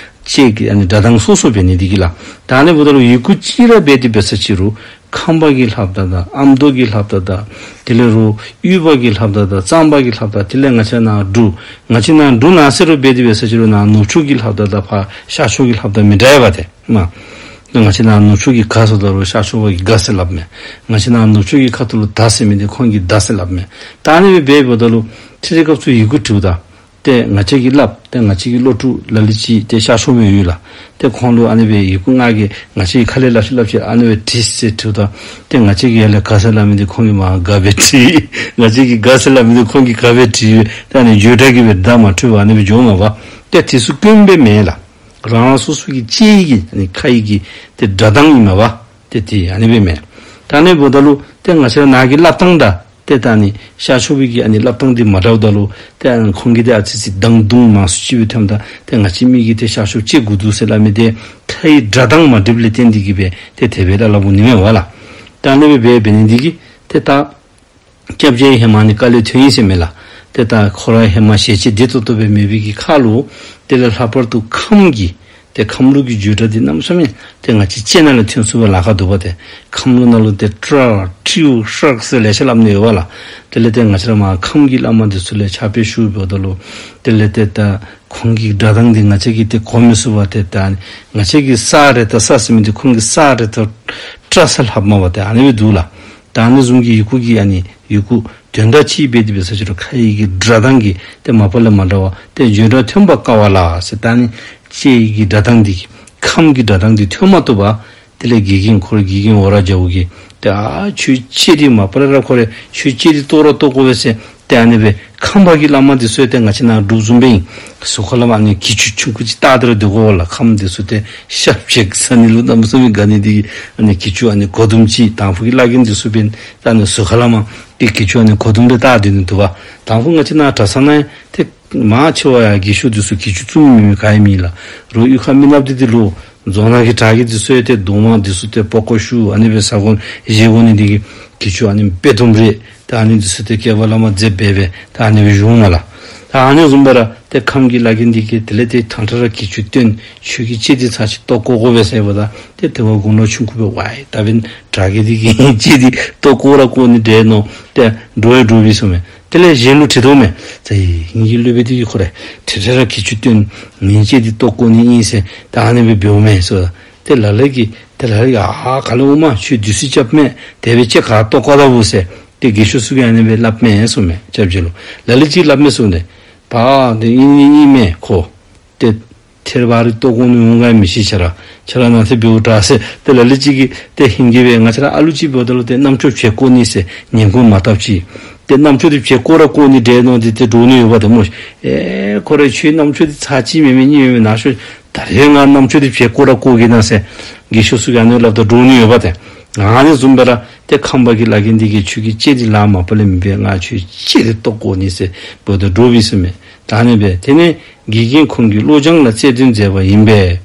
ལྕེ་གི་ཨ་ནི་སྒྲ་གདངས་སོ་སོ་འབད་ནི་འདི་གིས་ལགས། ད་ཨ་ནི་འབདཝ་ད་ལུ་ཡི་གུ་གཅིག་ར་འབད་དེ་འབད་ས་ཅིག་རུང་ཁམས་པ་གི་ལྷབ་ད་དང་ཨ་མདོ་གི་ལྷབ་ད་དང་དེ་ལས་རུང་དབུས་པ་གི་ལྷབ་ད་དང་གཙང་པ་གི་ལྷབ་ད་དེ་ལས་ང་བཅས་ནཱ་འབྲུག་ང་བཅས་ནཱ་འབྲུག་ནང་ཟེར་རུང་འབད་དེ་འབད་ས་ཅིག་རུང་ནཱ་ནུབ་ཕྱོགས་ཀྱི་ལྷབ་ད་དང་ཕར་ཤར་ཕྱོགས་ཀྱི་ལྷབ་ད་མི་འདྲ་བས་པ་ཏེ། མ་ང་བཅས་ནཱ་ནུབ་ཕྱོགས་ཀྱི་ག་ཟེརཝ་ད་ལུ་ཤར་ཕྱོགས་པ་གིས་ག་ཟེར་སླབ་མས། ང་བཅས་ནཱ་ནུབ་ཕྱོགས་ཀྱི་ཁ་ཐུག་ལུ་ད་ཟེར་མི་འདི་ཁོང་གིས་ད་ཟེར་སླབ་མས། ད་ཨ་ནི་སྦེ་འབདཝ་ད་ལུ་ཚིག་རེ་སྐབས་སུ་ཡི་གུ་བྲིཝ་ད་ཏེ་ང་བཅས་ཀྱིས་སླབ་ཏེ་ང་བཅས་ཀྱི་སློབ་ཕྲུག་ལ་ལུ་ཅིག་ཏེ་ཤར་ཕྱོགས་པའི་ཡུལ་ལགས། ཏེ་ཁོང་ལུ་ཨ་ནི་སྦེ་ཡི་གུ་ང་གིས་ང་བཅས་ཀྱིས་ཁ་ལས་སླབ་ཅི་སླབ་ཅི་ཨ་ནི་སྦེ་བྲིས་ཟེར་བྲིཝ་ད་ཏེ་ང་བཅས་ཀྱིས་ཡར་ལས་ག་ཟེར་སླབ་མི་འདི་ཁོང་གིས་མར་ག་སྦེ་བྲིས། ང་བཅས་ཀྱིས་ག་ཟེར་སླབ་མི་འདི་ཁོང་གིས་ག་སྦེ་བྲིས། ཏེ་ཨ་ནི་བརྗོད་སྒྲ་གིས་སྦེ་བརྡ་མ་འཕྲོད་པར་ཨ་ནི་སྦེ་འགྱོཝ་མས་པ། ཏེ་དེ་ཚུ་སྐྱོན་སྦེ་མེན་ལགས། རང་རང་སོ་སོ་གི་ལྕེ་ཡི་གི་ཨ་ནི་ཁ་ཡི་གི་ཏེ་སྒྲ་གདངས་ཨིན་མས་པ། ཏེ་དེ་ཨ་ནི་སྦེ་མས། ད་ཨ་ནི་འབདཝ་ད་ལུ་ཏེ་ང་བཅས་ར་ནཱ་གི་སླབ་ཐངས་དང་ཏེ་ད་ཨ་ནི་ཤར་ཕྱོགས་པའི་གི་ཨ་ནི་སླབ་ཐངས་འདི་མ་འདྲཝ་ད་ལུ་ཏེ་ཨ་ནི་ཁོང་གིས་ཏེ་ཨ་ཙི་ཅིག་གདངས་དུང་མང་སུ་ཅིག་སྦེ་ཐོནམ་ད་ཏེ་ང་བཅས་མི་གིས་ཏེ་ཤར་ཕྱོགས་ལྕེ་དགུ་འདུག་ཟེར་སླབ་མི་འདི་ཁ་ཡི་སྒྲ་གདངས་མ་འགྲིགཔ་ལས་བརྟེན་ཏེ་གིས་སྦེ་ཏེ་དེ་སྦེ་སླབ་སླབ་འོང་ནི་མས་པ་ལགས། ད་ཨ་ནི་སྦེ་འབད་འབད་ནི་འདི་གིས་ཏེ་ད་སྐྱབས་རྗེ་ཧེ་མ་ནི་དཀའ་ལས་ཐོན་ཡི་ཟེར་མས་ལགས། ཏེ་ད་ཁོ་ར་ཧེ་མ་ཞལ་ལྕེ་བདེ་ཏོག་ཏོ་སྦེ་མེད་པའི་གི་ཁར་ལུ་དེ་ལས་ལྷག་པར་དུ་ཁམས་ཀྱི་ཏེ་ཁམས་ལུགས་ཀྱི་བརྗོད་སྒྲ་འདི་གནམ་མེད་ས་མེད་ཏེ་ང་བཅས་ལྕེ་ནང་ལས་ཐོན་ཚུགས་པར་ལཱ་ཁག་འདུག་པ་ཏེ། ཁམས་ལུགས་ནང་ལུ་ཏེ་ཏྲ་ཏྲིའུ་ཧྲག་ཟེར་ལེ་ཤ་སླབ་ནི་ཡོད་པ་ལགས། དེ་ལས་ཏེ་ང་བཅས་ར་མར་ཁམས་ཀྱི་བླ་མ་འདི་ཚུ་ལས་ཕྱག་དཔེ་ཞུཝ་ད་ལུ་དེ་ལས་ཏེ་ད་ཁོང་གི་སྒྲ་གདངས་འདི་ང་བཅས་ཀྱིས་ཏེ་གོ་མི་ཚུགས་པ་ཏེ་ད་ང་བཅས་ཀྱིས་ས་རེ་ད་ས་ཟེར་མི་འདི་ཁོང་གིས་ས་རེ་ད་ཏྲ་ཟེར་ལྷབ་མས་པ་ཏེ་ཨ་ནི་སྦེ་འདུག་ལགས། ད་ཨ་ནི་བཟུམ་གྱི་ཡི་གུ་གི་ཨ་ནི་ཡི་གུ་དོན་དག་གཅིག་འབད་དེ་འབད་ས་ཅིག་རུང་ཁ་ཡི་གི་སྒྲ་གདངས་ཀྱིས་ཏེ་མ་པ་ལས་མ་འདྲ་བར་ཏེ་བརྗོད་སྒྲ་ཐོན་པར་དཀའ་བ་ལ་ཟེར། ད་ཨ་ནི་ལྕེ་ཡི་གི་སྒྲ་གདངས་འདི་ཁམས་ཀྱི་སྒྲ་གདངས་འདི་ཐོན་མ་བཏུབ་པར་དེ་ལས་དགེ་རྒན་ཁོ་ར་དགེ་རྒན་འོ་ར་རྒྱལ་པོ་གིས་ཏེ་ཨ་ཁྱོད་ལྕེ་འདི་མ་པ་ལས་ར་ཁོ་ར་ཁྱོད་ལྕེ་འདི་བཏོག་ར་བཏོག་དགོ་པས་ཟེར། ཏེ་ཨ་ནི་སྦེ་ཁམས་པ་གི་བླ་མ་འདི་ཚུ་ཡང་ཏེ་ང་བཅས་ནཱ་འབྲུག་བཟུམ་སྦེ་ཨིན། ཟུར་ཁ་ལས་མར་ཨ་ནི་གྱི་ཅུང་ཆུང་ཀུ་ཅིག་བཏགས་ཏེ་ར་སྡོད་དགོ་པས་ལགས། ཁམས་འདི་ཚུ་ཏེ་ཤ་བཞེས་ས་ནི་ལུ་གནམ་མེད་ས་མེད་དགའ་ནི་འདི་གིས། ཨ་ནི་གྱི་ཅུང་ཨ་ནི་གོ་དུམ་ཅིག། དང་ཕུ་གི་བླ་རྒན་འདི་ཚུ་འབདན་ད་ཨ་ནི་ཟུར་ཁ་ལས་མར་ཏེ་གྱི་ཅུང་ཨ་ནི་གོ་དུམ་སྦེ་བཏགས་སྡོད་ནི་འདུག་པ། དང་ཕུ་ང་བཅས་ནཱ་གྲྭ་ཚང་ནང་ཡང་ཏེ་མང་ཆེ་བ་ཡང་རྒས་ཤོས་འདི་ཚུ་གྱི་ཅུང་བཙུགས་ནི་མེད་མི་ག་ཡང་མེད་ལགས། རོགས་གཡུས་ཁ་མི་ནགཔ་འདི་འདི་ལུ་རྫོང་ནང་གི་དྲག་གི་འདི་ཚུ་ཡང་ཏེ་གདོང་མ་འདི་ཚུ་ཏེ་པགས་ཀོ་བཤུ་ཨ་ནི་སྦེ་ཟ་དགོ་བཞེས་དགོ་ནི་འདི་གིས་གྱི་ཅུང་ཨ་ནི་པད་དུམ་རེ་ཏེ་ཨ་ནི་འདི་ཚུ་ཏེ་སྐེད་པ་ལས་མར་མཛེས་སྦེ་སྦེ་ཏེ་ཨ་ནི་སྦེ་བཞུགས་མས་ལགས། ད་ཨ་ནི་བཟུམ་སྦེ་ར་ཏེ་ཁམས་ཀྱི་བླ་རྒན་འདི་གིས་དེ་ལས་ཏེ་ཐང་ཁྲ་ར་གྱི་ཅུང་བཏོན། ཁྱོད་ཀྱི་ལྕེ་འདི་ཚར་ཅིག་བཏོག་བཀོ་དགོ་པས་ཟེརཝ་ད་ཏེ་དེ་བ་དགུང་ལོ་ཆུང་ཀུ་སྦེ་ཝའི་ད་འབདན་དྲག་གི་འདི་གི་ལྕེ་འདི་བཏོག་བཀོ་ར་བཀོ་ནི་འདྲས་མནོ་སྟེ་འདྲོག་ཡང་འདྲོག་པས་ཟེར་མས། དེ་ལས་གཞན་ལུ་དྲི་དོ་མས། ཙི་ངེ་གི་སློབ་དཔོན་འདི་གིས་ཁོ་ར་ཁྲེ་ཁྲེ་ར་གྱི་ཅུང་བཏོན། ངེའི་ལྕེ་འདི་བཏོག་བཀོ་ནི་ཨིན་ཟེར་ད་ཨ་ནི་སྦེ་འབདཝ་མས་ཟེར། ཏེ་ལ་ལུ་གིས་ཏེ་ལ་ལུ་གིས་ཨ་ག་ལས་འོང་མ་ཁྱོད་བདུད་རྩི་རྐྱབ་མས། དེ་སྦེ་ལྕེ་ག་བཏོག་བཀོ་ད་བོ་ཟེར་ཏེ་རྒས་ཤོས་ཚུ་གིས་ཨ་ནི་སྦེ་སླབ་མས་ཟེར་མས། སྐྱབས་རྗེ་ལུ་ལ་ལུ་ཅིག་སླབ་མས་ཟེར་ཏེ། པ་ཏེ་ཨིན་ནི་ཨིན་མས་ཁོ། ཏེ་ཐེར་བ་རེ་བཏོག་བཀོ་ནི་འོང་ག་མི་ཤེས། ཁྱོད་ར་ཁྱོད་ར་ནང་ཏེ་འབདཝ་དྲག་ཟེར། ཏེ་ལ་ལུ་ཅིག་གིས་ཏེ་ཧིང་གིས་སྦེ་ང་བཅས་ར་ཨ་ལུ་ཅིག་འབདཝ་ད་ལུ་ཏེ་རྣམ་ཅོ་བྱེར་བཀོ་ནི་ཟེར་ཉན་ཁུངས་མ་བཏབ་ཅི། ཏེ་རྣམ་ཅོ་འདི་བྱེར་བཀོ་ར་བཀོ་ནི་འདྲས་མནོ་སྟེ་ཏེ་འདྲོག་ནི་ཡོདཔ་ཏེ་སྨོ། ཨེ་ཁོ་ར་ཁྱོད་རྣམ་ཅོ་འདི་ཚར་གཅིག་མེན་མས་གཉིས་མེན་མས་ནཱ་ཤོག། ད་རེས་ང་རྣམ་ཅོ་འདི་བྱེར་བཀོ་ར་བཀོ་གེ་ན་ཟེར་རྒས་ཤོས་ཚུ་གིས་ཨ་ནི་སླབ་ད་འདྲོག་ནི་ཡོདཔ་ཏེ། ཨ་ནི་བཟུམ་སྦེ་ར་ཏེ་ཁམས་པ་གི་བླ་རྒན་འདི་གིས་ཁྱོད་ཀྱི་ལྕེ་འདི་ལཱ་མ་པ་ལས་མི་འབད། ང་ཁྱོད་ལྕེ་འདི་བཏོག་བཀོ་ནི་ཟེར་འབདཝ་ད་འདྲོག་པས་ཟེར་མས། ད་ཨ་ནི་སྦེ་དེ་ནས་དགེ་རྒན་ཁོང་གིས་བློ་སྦྱང་ལ་རྩལ་འདོན་མཛད་པ་ཡིན་པས།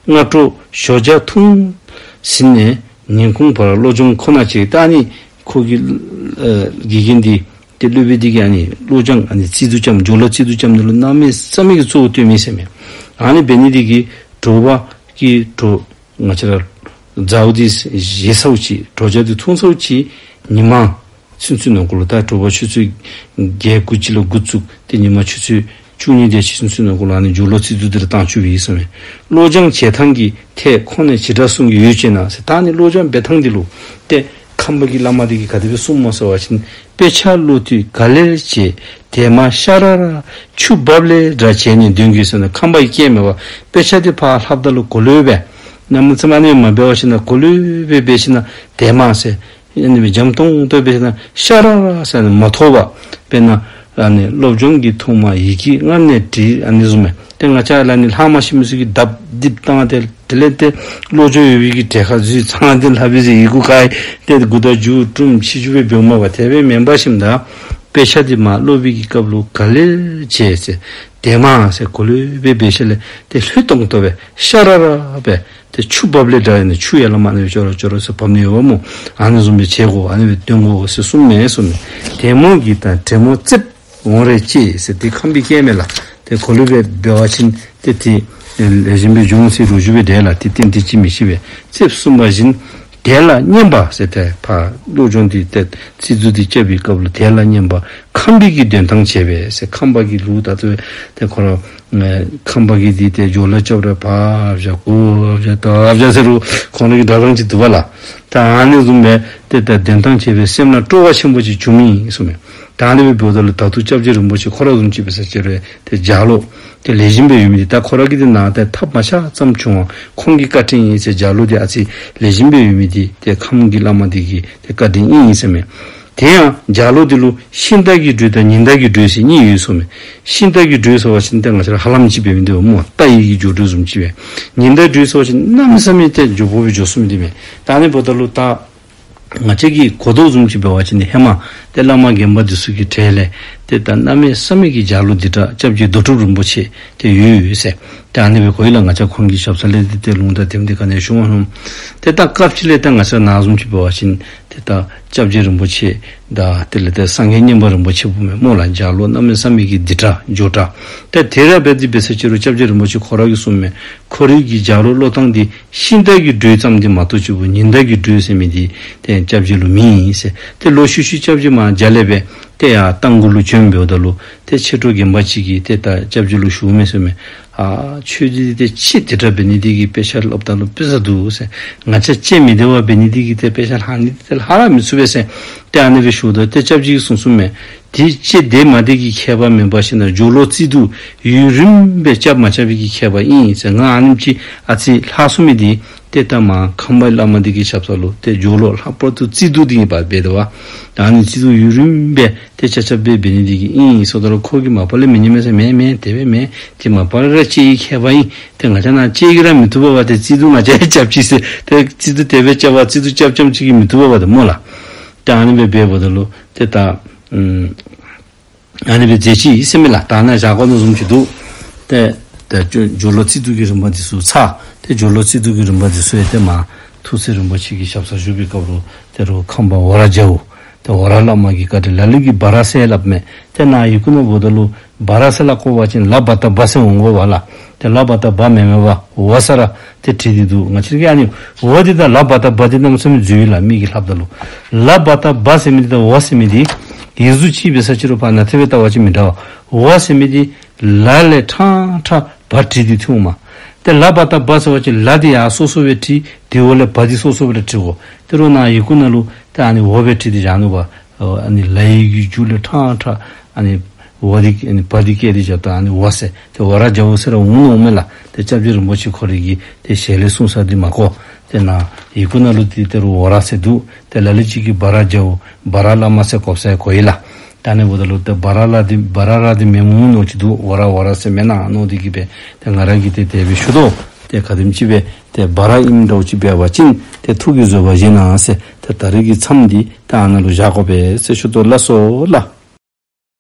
སྔ་དྲོ་ཞོགས་ཇ་འཐུང་ཟིན་ནས་ཉིན་གུང་བར་བློ་སྦྱོང་ཁོ་ན་བྱས། ད་ཨ་ནི་ཁོ་གི་ཨ་དགེ་རྒན་འདི་ཏེ་སློབ་དཔོན་འདི་གིས་ཨ་ནི་བློ་སྦྱང་ཨ་ནི་རྩི་དུ་ཙམ་སྦྱོར་ཀློག་རྩི་དུ་ཙམ་འདི་ལུ་གནམ་མེད་ས་མེད་ཀྱི་གཙོ་བོ་བཏོན་མས་ཟེར་མས། ཨ་ནི་འབད་ནི་འདི་གིས་དྲོ་པ་གི་དྲོ་ང་བཅས་ར་ཟཝ་འདི་བཞེས་ཚརཝ་ཅིག་དྲོ་ཇ་འདི་འཐུང་ཚརཝ་ཅིག་ཉི་མ་ཚུན་ཚོད་ནང་འཁོད་ལུ་ད་དྲོ་པ་ཆུ་ཚོད་བརྒྱད་དགུ་ཅིག་ལུ་འགོ་བཙུགས་ཏེ་ཉི་མ་ཆུ་ཚོད་བཅུ་གཉིས་དེ་ཅིག་ཚུན་ཚོད་ནང་འཁོད་ལུ་ཨ་ནི་སྦྱོར་ཀློག་རྩི་དུ་འདི་ར་བཏང་བཅུག་པས་ཟེར་མས། བློ་སྦྱང་བྱེད་ཐངས་ཀྱི་ཐད་ཁོང་ནས་ཇི་འདྲ་གསུང་གི་ཡོད་ཅེ་ན་ཟེར། ད་ཨ་ནི་བློ་སྦྱང་འབད་ཐངས་འདི་ལུ་ཏེ་ཁམས་པ་གི་བླ་མ་འདི་གིས་ག་དེ་སྦེ་གསུངམ་སྨོ་ཟེར་བ་ཅིན། དཔེ་ཆ་ཀློག་དུས་ག་ལེར་བྱེད། དེ་མ་ཤ་ར་ར་ཆུ་འབབ་ལེ་འདྲ་བྱས་ནས་འདོན་དགོས་ཟེར་ན། ཁམས་པ་གི་སྐད་མེན་པ། དཔེ་ཆ་འདི་ཕར་ལྷབ་ད་ལུ་གོ་ལེ་སྦེ་གནམ་མེད་ས་མེད་ཨ་ནི་མ་འབད་བ་ཅིན་གོ་ལེ་སྦེ་འབད་ཞིན་ན་དེ་མ་ཟེར་ཨ་ནི་སྦེ་འཇམ་ཏོང་ཏོ་འབད་ཞིན་ན་ཤ་ར་ར་ཟེར་ཨ་ནི་མ་ཐོགས་པར་དཔེར་ན་ཨ་ནི་སློབ་སྦྱོང་གི་ཐོག་མ་ཡི་གེ་སྔར་ནས་བྲིས་ཨ་ནི་བཟུམ་སྦེ། ཏེ་ང་བཅས་ལ་ནི་ལྷག་མ་ཤེས་མི་ཚུ་གིས་ལྡབ་ལྡིབ་བཏང་སྟེ་དེ་ལས་ཏེ་བློ་སྦྱོང་ཡོད་པའི་གི་གྲལ་ཁར་འཛུལ་ཚར་ཏེ་ལྷབ་པས་ཟེར་ཡི་གུ་ག་ཡི་ཏེ་མགུ་ཏོ་མཇུག་གྲུམ་ཕྱི་འགྱུར་སྦེ་འབདཝ་མས་པ། དེ་སྦེ་མེན་པར་ཞིནམ་ད་དཔེ་ཆ་འདི་མར་ཀློག་པའི་གི་སྐབས་ལུ་ག་ལེར་བྱེད་ཟེར་དེ་མ་ཟེར་གོ་ལེ་སྦེ་འབད་ཞིནམ་ལས་ཏེ་ལྷོད་ཏོང་ཏོ་སྦེ་ཤ་ར་ར་སྦེ་ཏེ་ཆུ་འབབ་ལེ་འདྲ་ཨ་ནི་ཆུ་ཡར་ལས་མར་ཨ་ནི་སྦེ་ཅོ་ར་ཅོ་ར་ཟེར་འབབ་ནི་ཡོདཔ་སྨོ། ཨ་ནི་བཟུམ་སྦེ་བྱེད་དགོ། ཨ་ནི་སྦེ་འདོན་དགོ་ཟེར་གསུངམ་མས་གསུངམ་མས། དེ་མོ་གི་དང་དེ་མོ་རྩེདཔ་འོང་རེ་ཅེས་ཟེར་ཏེ་ཁམས་པའི་སྐད་མས་ལགས། ཏེ་གོ་ལེ་སྦེ་འབད་བ་ཅིན་ཏེ་དེ་ལེགས་ཤོམ་སྦེ་འབྱུང་ཟེར་ལོ་རྒྱུས་སྦེ་འདུག་ལགས། ཏེ་ཏན་ཏན་ཅིག་མི་ཤེས་པས། རྩེདཔ་གསུངས་པ་བཞིན་དེ་ལ་སྙན་པ་ཟེར་ཏེ་ཕར་བློ་སྦྱོང་འདི་ཏེ་རྩི་དུ་འདི་རྐྱབ་པའི་སྐབས་ལུ་དེ་ལ་སྙན་པ་ཁམས་པའི་གི་འདོན་ཐངས་བྱས་པས་ཟེར། ཁམས་པ་གི་ལུགས་ད་ལྟོ་ཏེ་ཁོ་ར་ཨེ་ཁམས་པ་གི་འདི་ཏེ་སྦྱོར་ཀློག་རྐྱབ་ར་ཕར་བཞག་གུ་བཞག་ད་བཞག་ཟེར་རུང་ཁོང་ར་གི་སྒྲ་གདངས་ཅིག་འདུག་པ་ལགས། ད་ཨ་ནི་བཟུམ་སྦེ་ཏེ་ད་འདོན་ཐངས་བྱས་པས་སེམས་ལ་སྤྲོ་བ་ཆེན་པོ་ཅིག་བྱུང་མི་ཨིན་གསུངམ་མས། ད་ཨ་ནི་སྦེ་འབདཝ་ད་ལུ་ད་ལྟོ་སྐྱབས་རྗེ་རིན་པོ་ཆེ་ཁོ་ར་བཟུམ་ཅིག་འབད་ས་ཅིག་རུང་ཏེ་ལྗགས་ཀློག་ཏེ་ལེགས་ཤོམ་སྦེ་ཡོད་མི་འདི་ད་ཁོ་ར་གིས་འདི་ནང་ཏེ་ཐགཔ་མ་ཆག་ཙམ་བྱུང་བ་ཁོང་གིས་བཀའ་དྲིན་ཨིན་ཟེར་ལྗགས་ཀློག་འདི་ཨ་ཙི་ལེགས་ཤོམ་སྦེ་ཡོད་མི་འདི་ཏེ་ཁམས་ཀྱི་བླ་མ་འདི་གི་ཏེ་བཀའ་དྲིན་ཨིན་ཟེར་མས། དེ་ཡང་ལྗགས་ཀློག་འདི་ལུ་ཤིང་རྟ་གི་འགྲོས་དང་ཉི་ཟླ་གི་འགྲོས་ཟེར་གཉིས་ཡོད་གསུངམ་མས། ཤིང་རྟ་གི་འགྲོས་ཟེར་བ་ཅིན་ཏེ་ང་བཅས་ར་ཧ་ལམ་ཅིག་འབད་མི་འདི་སྨོ། རྟ་ཡི་གི་འགྱོ་འགྲོས་བཟུམ་ཅིག་སྦེ། ཉི་ཟླ་འགྲོས་ཟེར་བ་ཅིན་གནམ་མེད་ས་མེད་ཏེ་མགྱོགས་པོ་སྦེ་འགྱོ་ཚུགས་མི་འདི་མས། ད་ཨ་ནི་འབདཝ་ད་ལུ་ད་ང་བཅས་ཀྱིས་གོ་དོ་བཟུམ་ཅིག་འབད་བ་ཅིན་ཧེ་མ་ཏེ་བླ་མ་རྒན་པ་འདི་ཚུ་གི་གྲས་ལས་ཏེ་ད་གནམ་མེད་ས་མེད་ཀྱི་ལྗགས་ཀློག་འདི་འདྲ་སྐྱབས་རྗེ་རྡོ་གྲུབ་རིན་པོ་ཆེ་ཏེ་ཡོད་ཟེར། ཏེ་ཨ་ནི་སྦེ་གོ་ཡི་ལགས། ང་བཅས་ཁོང་གི་ཞབས་ས་ལས་ཏེ་ཏེ་ལུང་དང་དེམ་འདི་ག་ནི་ཡང་ཞུ་མ་མྱོང་། ཏེ་ད་སྐབས་ཅིག་ལས་ད་ང་བཅས་ནཱ་བཟུམ་ཅིག་འབད་བ་ཅིན་ཏེ་ད་སྐྱབས་རྗེ་རིན་པོ་ཆེ་དང་དེ་ལས་ཏེ་སངས་རྒྱས་མཉན་པ་རིན་པོ་ཆེ་བུ་མས་སྨོ་ལགས། ལྗགས་ཀློག་གནམ་མེད་ས་མེད་ཀྱི་འདི་འདྲ་མགྱོགས་དྲགས། ཏེ་དེ་ར་འབད་དེ་འབད་ས་ཅིག་རུང་སྐྱབས་རྗེ་རིན་པོ་ཆེ་ཁོ་ར་གིས་གསུངམ་མས། ཁོ་རའི་གི་ལྗགས་ཀློག་ཀློག་ཐངས་འདི་ཤིང་རྟ་གི་འགྲོས་ཙམ་འདི་མ་གཏོགས་ཅིག་པོ་ཉི་ཟླ་གི་འགྲོས་ཟེར་མི་འདི་ཏེ་སྐྱབས་རྗེ་ལུ་མེད་ཟེར། ཏེ་ལོག་ཤུལ་ཤུལ་སྐྱབས་རྗེ་མར་རྒྱ་ལས་སྦེ་ཏེ་ཡར་རྟ་མགོ་ལུ་བྱོན་འབདཝ་ད་ལུ་ཏེ་མཆེད་གྲོགས་རྒན་པ་ཅིག་གིས་ཏེ་ད་སྐྱབས་རྗེ་ལུ་ཞུཝ་མས་ཟེར་མས། ཨ་ཁྱོད་འདི་ཏེ་ལྕེ་འདི་འདྲ་འབད་ནི་འདི་གིས་དཔེ་ཆ་ཀློགཔ་ད་ལུ་དཔེ་བཟང་འདུག་ཟེར། ང་བཅས་ལྕེ་མི་བདེ་བ་འབད་ནི་འདི་གིས་ཏེ་དཔེ་ཆ་ལྷག་ནི་འདི་ཏེ་ལྷག་ར་མི་ཚུགས་པས་ཟེར། ཏེ་ཨ་ནི་སྦེ་ཞུཝ་ད་ཏེ་སྐྱབས་རྗེ་གིས་གསུངས་གསུངམ་མས། དེ་ལྕེ་བདེ་མ་བདེ་གི་ཁྱད་པར་མེན་པར་ཞིན་ན་སྦྱོར་ཀློག་རྩི་དུས་ཡུན་རིངམོ་སྦེ་རྐྱབ་མ་རྐྱབ་པའི་གི་ཁྱད་པར་ཨིན་ཟེར། ང་ཨ་ནེམ་ཅིག་ཨ་ཙི་ལྷག་སོང་མི་འདི་ ཏེ་ད་མར་ཁམས་པའི་བླ་མ་འདི་གི་ཞབས་ས་ལུ་ཏེ་སྦྱོར་ཀློག་ལྷག་པར་དུ་བརྩི་དུང་འདི་ཨིན་པས་འབད་དོ་བ། ད་ཨ་ནི་བརྩི་དུང་ཡུན་རིངམོ་སྦེ་ཏེ་ཆ་ཁྱབ་སྦེ་འབད་ནི་འདི་གིས་ཨིན་ཟེརཝ་ད་ལུ་ཁོ་གིས་མ་པ་ལས་མི་ཉན་མས་ཟེར། མེན་མེན་དེ་སྦེ་མེན། ཏེ་མ་པ་ལས་ར་ལྕེ་ཡི་ཁྱད་པར་ཨིན། ཏེ་ང་བཅས་ནཱ་ལྕེ་གིས་ར་མི་བཏུབ་པས། ཏེ་བརྩི་དུང་ང་བཅས་རྐྱབ་ཅི་ཟེར། ཏེ་བརྩི་དུང་དེ་སྦེ་རྐྱབ་པ་བརྩི་དུང་རྐྱབ་རྐྱབ་ཅིག་གིས་མི་བཏུབ་པས་ཏེ་སྨོ་ལགས། ཏེ་ཨ་ནི་སྦེ་འབདཝ་ད་ལུ་ཏེ་ད་ཨམ་ཨ་ནི་སྦེ་མཛད་ཅི་ཟེར་མས་ལགས། ད་ནཱ་བཞག་དགོ་མནོ་བཟུམ་ཅིག་འདུག། ཏེ་ཏེ་སྦྱོར་སྦྱོར་ཀློག་བརྩི་དུང་གི་རིམ་པ་འདི་ཚུ་ཚར། ཏེ་སྦྱོར་ཀློག་བརྩི་དུང་གི་རིམ་པ་འདི་ཚུ་ཡང་ཏེ་མར་ཐུགས་སྲས་རིན་པོ་ཆེ་གི་ཞབས་སར་བཞུགས་པའི་སྐབས་ལུ་ཏེ་རུང་ཁམས་པ་ཝ་ར་རྒྱལ་པོ་ཏེ་ཝ་ར་བླ་མ་གི་བཀའ་དྲིན་ལ་ལུ་གིས་བ་ར་ཟེར་སླབ་མས། ཏེ་ནཱ་ཡི་གུ་ནང་འབདཝ་ད་ལུ་བ་ར་ཟེར་སླབ་དགོ་པ་ཅིན་ལ་བ་ཏ་བ་ཟེར་འོང་དགོ་པས་ལགས། ཏེ་ལ་བ་ཏ་བ་མེན་མས་པ། ཝ་ཟེར་ར་ཏེ་བྲིས་ཏེ་འདུག། ང་བཅས་ཀྱིས་ཨ་ནི་ཝ་འདི་དང་ལ་བ་ཏ་བ་འདི་གནམ་མེད་ས་མེད་འཛོལ་ཡི་ལགས། མི་གིས་ལྷབ་ད་ལུ་ལ་བ་ཏ་བ་ཟེར་མི་འདི་དང་ཝ་ཟེར་མི་འདི་ཡིག་གཟུགས་གཅིག་འབད་ས་ཅིག་རུང་ཕར་ནང་ཐད་སྦེ་བལྟ་བ་ཅིན་མི་འདྲ་བས། ཝ་ཟེར་མི་འདི་ལ་ལས་ཕྲང་ཕྲང་བ་བྲིས་ཏེ་འཐོན་འོང་མས། ཏེ་ལ་བ་ཏ་བ་ཟེར་བ་ཅིན་ལ་འདི་ཡང་སོ་སོ་སྦེ་བྲིས། དེ་འོག་ལས་བ་འདི་སོ་སོ་སྦེ་ར་བྲི་དགོ། ཏེ་རུང་ནཱ་ཡི་གུ་ནང་ལུ་ཏེ་ཨ་ནི་ཝ་སྦེ་བྲིས་ཏེ་བཞག་ནུག་པ། ཨ་ནི་ལ་ཡི་གི་མཇུག་ལས་ཕྲང་ཕྲང་ཨ་ནི་ཝ་འདི་ཨ་ནི་བ་འདི་བཀལ་ཏེ་བཞགཔ་ད་ཨ་ནི་ཝ་ཟེར། ཏེ་ཝ་ར་རྒྱལ་པོ་ཟེར་ར་འོང་ནི་འོང་མས་ལགས། ཏེ་སྐྱབས་རྗེ་རིན་པོ་ཆེ་ཁོ་རའི་གི་ཏེ་ཞལ་ལས་གསུངས་ས་འདི་མ་གོ། ཏེ་ནཱ་ཡི་གུ་ནང་ལུ་ཏེ་ཏེ་རུང་ཝ་ར་ཟེར་འདུག། ཏེ་ལ་ལུ་ཅིག་གིས་བ་ར་རྒྱལ་པོ་བ་ར་བླ་མ་ཟེར་གོ་ས་ཡང་གོ་ཡི་ལགས། ད་ཨ་ནི་འབདཝ་ད་ལུ་ཏེ་བ་ར་ལ་འདི་བ་ར་ར་འདི་མེནམ་འོང་མནོ་ཅིག་འདུག། ཝ་ར་ཝ་ར་ཟེར་མེན་ན་མནོ་སྟེ་གིས་སྦེ་ཏེ་ང་ར་གིས་ཏེ་དེ་སྦེ་ཞུ་དོ། ཏེ་ག་དེམ་ཅིག་སྦེ་ཏེ་བ་ར་ཨིནམ་འདྲཝ་ཅིག་འབད་བ་ཅིན་ཏེ་ཐུགས་ཀྱིས་བཟོད་པ་བཞེས་གནང་ཟེར། ཏེ་ད་རེས་ཀྱི་མཚམས་འདི་ཏེ་ཨ་ནཱ་ལུ་བཞག་དགོ་པས་ཟེར་ཞུ་དོ་ལགས་སོ་ལགས།